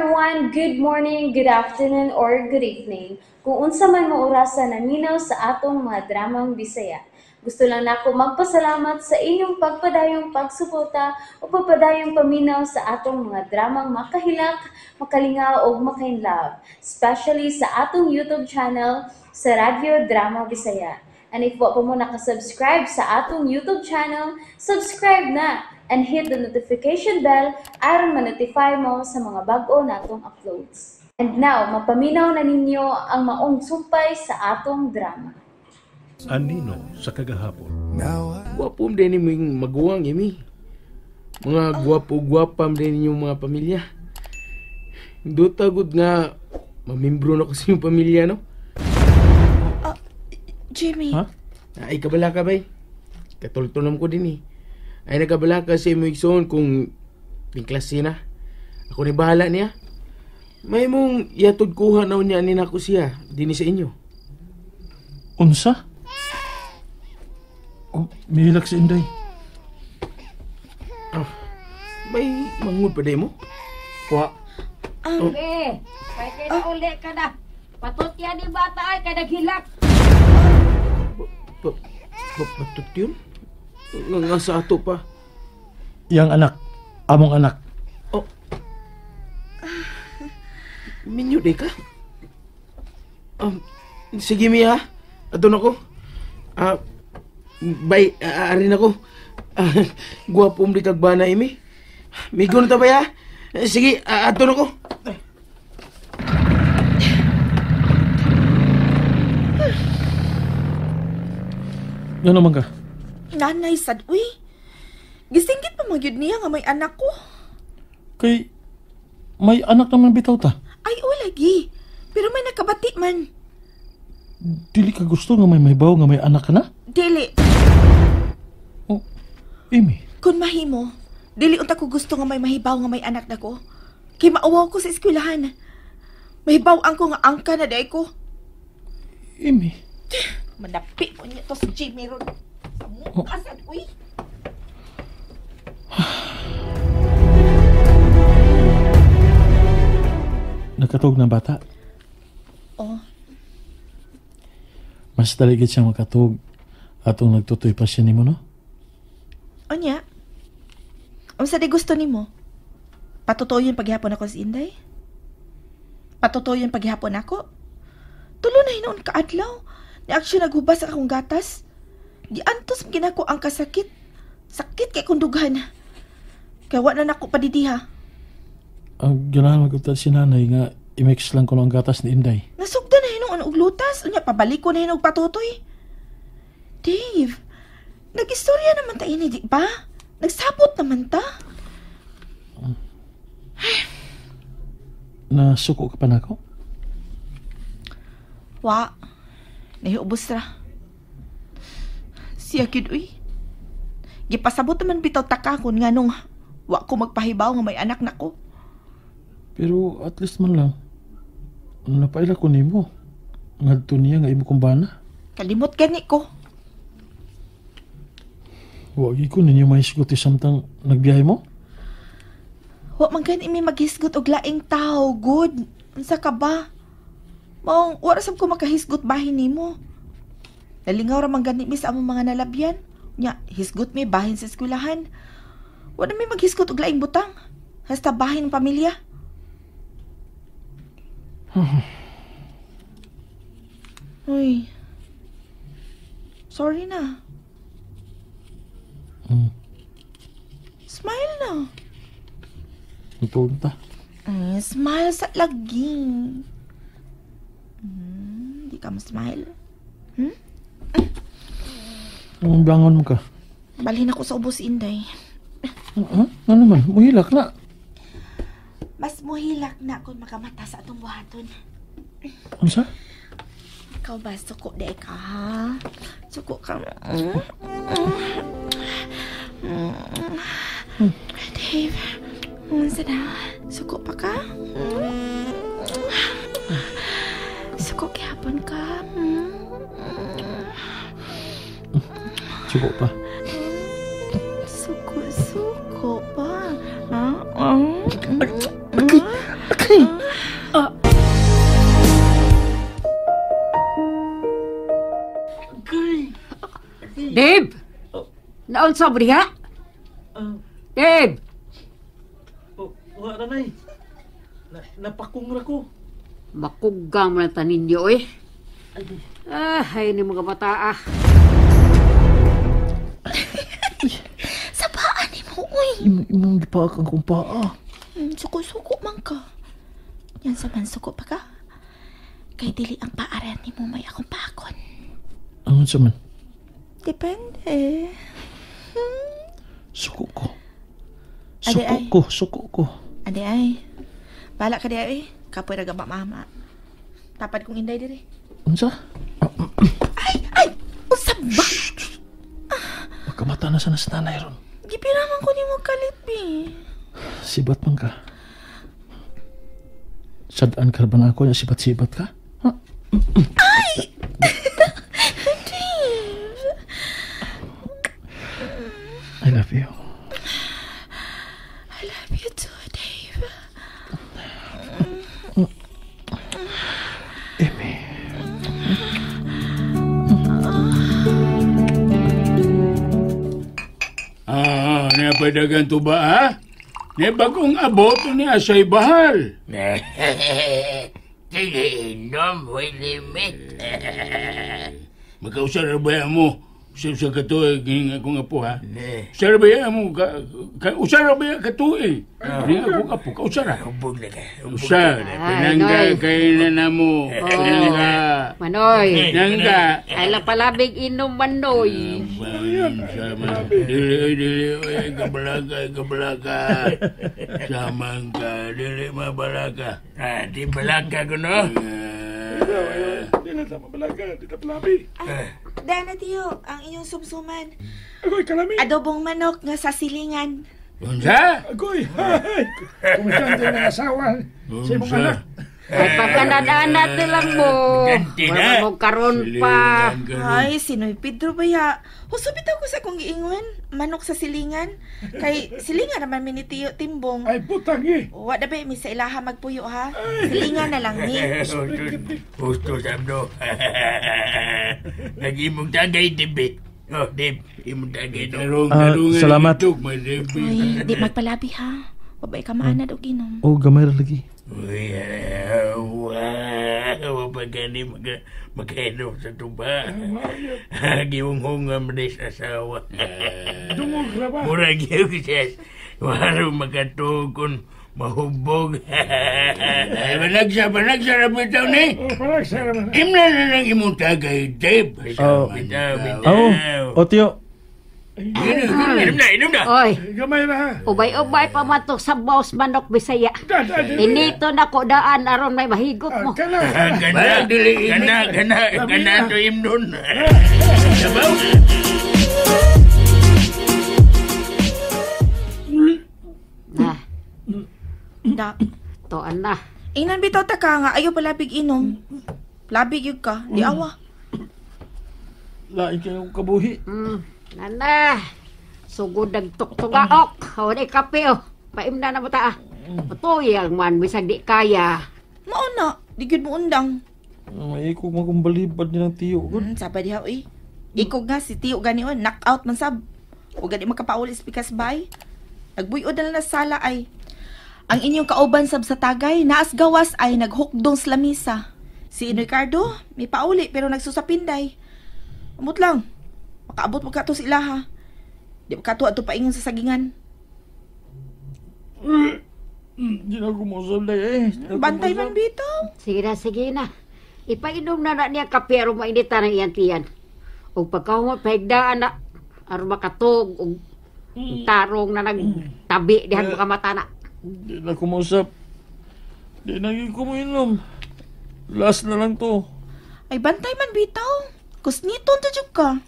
Everyone! Good morning, good afternoon, or good evening. Kung unsa man mo orasa naminaw sa atong mga dramang Bisaya. Gusto lang nako magpasalamat sa inyong pagpadayong pagsuporta o pagpadayong paminaw sa atong mga dramang makahilak, makalingaw o makainlove, especially sa atong YouTube channel sa Radyo Drama Bisaya. And if wa pa mo nakasubscribe sa atong YouTube channel, subscribe na and hit the notification bell aron ma-notify mo sa mga bag-o natong uploads. And now, mapaminaw na ninyo ang maong sumpay sa atong drama. Anino sa kagahapon. Gwapo din ni yung maguwang, Amy. Mga gwapo-gwapam din inyong mga pamilya. Duta gud nga mamimbro na ko sa inyong pamilya, no? Jimmy. Ha? Ay, kabala ka, bay. Katultunom ko din eh. Ay, nagkabala ka sa imong igsoon kung tingklase na. Ako ni bahala niya. May mong yatod kuha na niya ni nako siya dinhi sa inyo. Unsa? Oh, mihilak si Inday. Ah, may mangod pa mo? Wa. Oh. Eh, kay na uli ka na. Patutya ni bata ay kay naghilak. Patut yun? Nga sa ato pa. Yang anak, among anak. Oh. Minyo di ka? Sige Mia, adun ako. Bye, aarin ako. Gwapo mo di kag bana, Amy. Migo na ta ba ya? Sige, adun ako. Ano man ka? Nanay sad, uy. Gisinggit pa magyud niya nga may anak ko. Kay, may anak naman bitaw ta. Ay, o lagi. Pero may nakabati man. Dili ka gusto nga may mahibaw nga may anak ka na? Dili. Oh, Amy. Kung mahimo, dili unta ko gusto nga may mahibaw nga may anak na ko. Kay mauwaw ko sa eskwelahan. Mahibaw ang ko nga angka na day ko. Amy. Manapi mo niya to si Jimmy ron. Sa mukha sad, uy. Nakatug na bata? Oh. Mas taligid siyang makatug atong nagtutoy pa siya nimo, no? Onya? Unsa di gusto nimo? Patutoy yung paghihapon ako si Inday? Patutoy yung paghihapon ako? Tulo na hinuon kaadlaw. Ni aksyon naghubas akong gatas. Giantos ginako ang kasakit. Sakit kay kong dughan. Kaya wa na nako padidiha. Ang ganahan magutad si nanay nga i-mix lang ko ang gatas ni Inday. Nasugda na hinuon og lutas. Unya, pabalik ko na hinuon og patutoy. Dave, nag-istorya naman ta ini, di ba? Nagsabot naman ta. Nasuko ka pa nako? Wa. Nahiubos ra. Siya gyud uy. Gipasabot naman bitaw taka kun nganong wa ko magpahibaw nga may anak nako. Pero at least man lang napaila ko nimo. Ngadto niya nga imo kong bana. Kalimot gani ko. Wa gyud ko ninyo mahisgot samtang nagbiyahe mo? Wa man gani mi maghisgot og laing tawo, good. Unsa ka ba? Maong wa ra sab ko makahisgot bahin nimo. Nalingaw ra man gani mi sa among mga nalabyan. Nya, hisgot mi bahin sa eskwelahan. Wa na mi maghisgot og laing butang. Hasta bahin ng pamilya. Uy. Sorry na. Smile na. Nagtulog ta. Ay, smile sa lagi. Di ka ma-smile? Hmm? Anong bangon mo ka? Balhin ako sa ubos, Inday. Ano naman? Muhilak na. Mas muhilak na kung makamata sa atong buhaton. Unsa? Ikaw ba? Suko di ka, ha? Suko ka. Dave, unsa na? Suko pa ka? Suko gihapon ka? Suko pa. Suko, suko pa. Dave! Naunsa mo diha? Dave! Oh, wala nay. Napakong ra ko. Makugang man ta ninyo eh. Ah, ay ni mga bata ah. Sa paa ni mo, uy. Imong gipaak ang kong paa. Suko-suko man ka. Yan sa man, suko pa ka. Kay dili ang paaran ni mo may akong paakon. Angon sa man? Depende. Suko ko. Ade, Suko ay. ko, suko ko. Ade ay. Bala ka di ay. Kapoy ra gama mama. Tapad kong Inday diri. Unsa? Ay, ay! Unsa ba? Pagkamata na sa nanay ron. Gipiraman ko nimo kalit, bi. Sibat man ka. Sadaan ka ba na ako? Sibat-sibat ka? Ha? Ay! Dave! I love you. I love you too, Dave. Amy. Ah, niya padagan to ba, ha? Niya bagong abot niya sa'y bahal. Sige, inom, way limit. Makausar ba mo? Usar sa katuig, nga akong apo, ha? Usar ba mo? Usar ba katuig? Nga akong apo, kausar ha? Hubog na ka. Usar, pinangga kay na mo. Pinangga. Manoy. Pinangga. Ay lang palabig inom, Manoy. Dili, dili, oy, kabalaka, kabalaka. Samang ka, dili mabalaka. Ah, di balaka ko, no? Di na ta mabalaka, di ta palabi. Dana, tiyo, ang inyong sumsuman. Agoy, kalami. Adobong manok nga sa silingan. Unsa? Agoy, hay. Kumusta ang asawa sa imong anak? Ay, pagkanad-anad na lang mo. Wala mo karon pa. Ay, sinoy Pedro ba ya? Husubit ako sa kong giingon. Manok sa silingan. Kay silingan naman mi ni Tiyo Timbong. Ay, butang eh. Wa na ba, mi sa ilaha magpuyo ha? Silingan na lang ni. Gusto sabdo. Nag-imong tagay, Dib. Oh, Dib, imong tagay. Salamat. Ay, di magpalabi ha. Wabay ka maanad og inom. Oh, gamay ra lagi. Uy, wow, pagkani magkainom sa tuba. Giwong-hunga man sa asawa. Dungog ra ba? Murag yung siya. Waro makatugon, mahubog. Ay, balagsa, balagsa ra bitaw ni. Oh, balagsa ra man. Imna na lang imong tagay, Dave. Oh, Bitaw, bitaw. Oh, Tiyo. Inom na, inom na. Oy. Gamay na ha. Ubay-ubay pa man to sa boss manok Bisaya. Inito na ko daan aron may mahigop mo. Kana, gana, gana, gana, gana to imnon. Sabaw. Na. Da. Toan na. Ingnan bitaw ta ka nga ayo palabig inom. Labig yun ka, di awa. Lain kayo kabuhi. Nana, sugod nagtuktugaok. Hawan ay kape oh. Paimna na mo ta. Patuyang man, bisag di kaya. Mao na, di gyud mo undang. May ikog mo kong balibad nilang tiyo. Saba diha oy. Ikog nga si tiyo gani on, knock out man sab. O gani makapaulis pikas bay. Nagbuyod na lang na sala ay. Ang inyong kauban sab sa tagay, naas gawas ay naghukdong sa lamisa. Si Inoy Ricardo, may pauli pero nagsusapinday. Amot lang. Makaabot mo ka to sa ilaha. Di mo ka to ato paingon sa sagingan. Di na kumusab na eh. Bantay man bitaw. Sige na, sige na. Ipainom na na niya kape aron mainitan ang iyang tiyan. O pagkahuman, pahigdaan na aron makatog o tarong na nagtabi dihan makamata na. Di na kumusap. Di na kuminom. Last na lang to. Ay, bantay man bitaw. Kusniton to jud ka.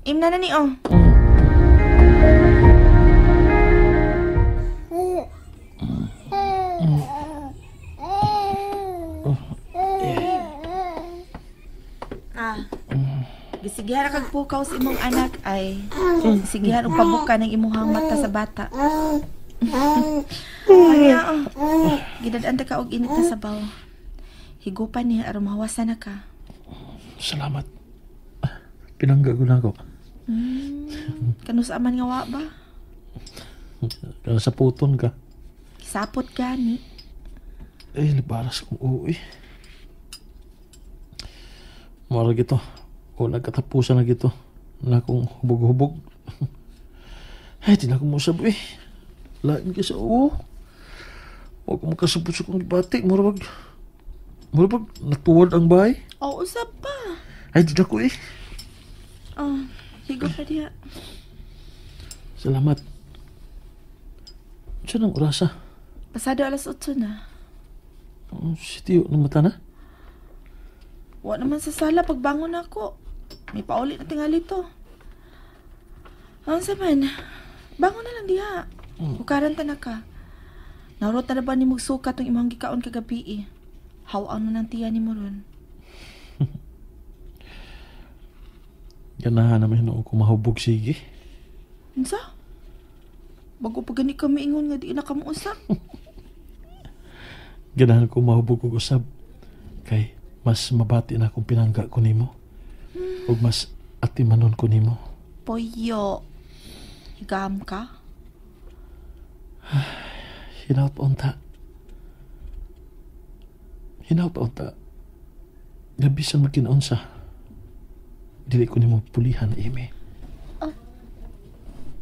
Imna na ni oh. Ah. Gisigihan kag pukaw sa imong anak ay sigihan og pabuka ng imuhang mata sa bata. Ay, oh. Gidad-an ta ka og init na sabaw. Higupan niya aron mahawasan na ka. Salamat. Pinangga ko na ako. Kanus aman nga wa ba? Kana sa puton ka. Sapot gani. Eh, libaras kong uwi. Mara gito. Wala katapusan na gito. Na akong hubog-hubog. Ay, di na ako musab eh. Lain ka sa oo. Huwag ko makasabot sa kong bati. Mura bag, natuwad ang bahay. Oo, usab pa. Ay, di na ko eh. Oh, higo ka diha. Salamat. Saan ang orasa? Pasado alas 8 na. Oh, si Tio, namata na? Wa naman sa sala pagbangon ako. May pauli na tingali to. Ang saman, bangon na lang diha. Hukaran ta na ka. Narot na ba ni mugsuka tong imong gikaon kagabi eh. Hawang na ng tiya ni mo ron. Ganahan naman hinuon ko mahubog sige. Unsa? Bago pa gani kami ingon nga di na ka mousap. Ganahan ko mahubog og usab. Kay mas mabati na akong pinangga ko nimo. Ug mas atimanon ko nimo. Poyo. Higam ka? Hinaut pa unta. Hinaut pa unta. Nga bisan magkinaunsa. Dili ko nimo pulihan, Amy.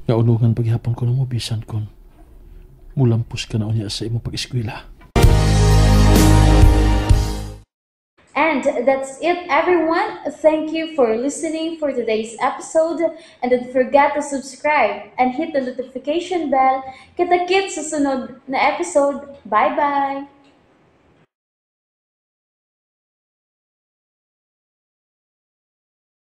Nga ulungan paghihapon ko nimo bisan kon mulampos ka na unya sa imong pag-eskwela. And that's it, everyone. Thank you for listening for today's episode. And don't forget to subscribe and hit the notification bell. Kita-kits sa sunod na episode. Bye-bye!